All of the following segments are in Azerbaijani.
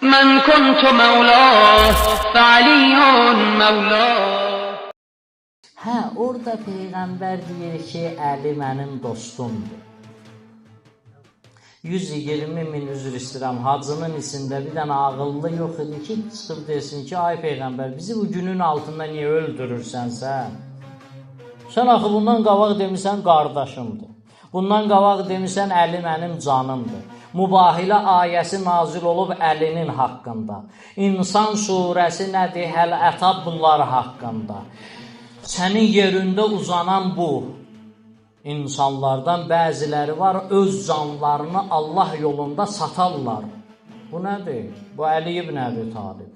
من كنت مولاه فعلي مولاه. Hə, orada Peyğəmbər deyir ki, Əli mənim dostumdur. 120 min, üzr istəyirəm, hacının içində bir dənə ağıllı yox idi ki, çıxıb desin ki, ay Peyğəmbər, bizi bu günün altında niyə öldürürsən sən? Sən axı bundan qabaq demisən, qardaşımdır. Bundan qabaq demisən, Əli mənim canımdır. Mübahilə ayəsi nazil olub Əlinin haqqında. İnsan surəsi nədir? Həl ətab bunlar haqqında. Sənin yerində uzanan bu insanlardan bəziləri var, öz canlarını Allah yolunda satarlar. Bu nədir? Bu Əli ibn Əbi Talib.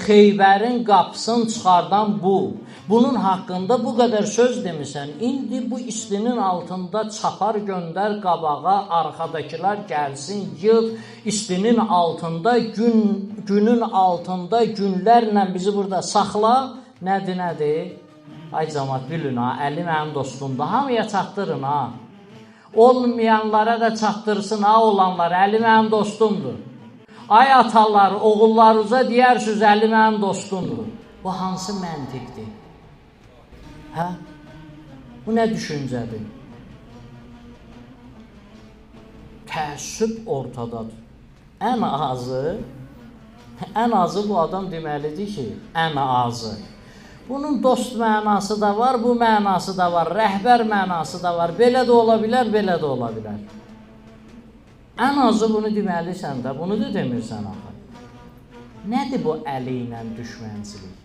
Xeybərin qapısını çıxardan bu. Bunun haqqında bu qədər söz demisən. İndi bu istinin altında çapar göndər qabağa, arxadakılar gəlsin, yığ. İstinin altında, günün altında günlərlə bizi burada saxla. Nədir, nədir? Ay camaat, bilin ha, Əli mənim dostumdur. Hamıya çatdırın ha. Olmayanlara da çatdırsın ha olanlara. Əli mənim dostumdur. Ay atalar, oğullarınıza deyərsiniz, Əli mənim dostumdur. Bu hansı məntiqdir? Hə? Bu nə düşüncədir? Təəssüb ortadadır. Ən azı bu adam deməlidir ki, ən azı. Bunun dost mənası da var, bu mənası da var, rəhbər mənası da var. Belə də ola bilər, belə də ola bilər. Ən azı bunu deməlisən də, bunu da demirsən axı. Nədir bu Əli ilə düşmənçilik?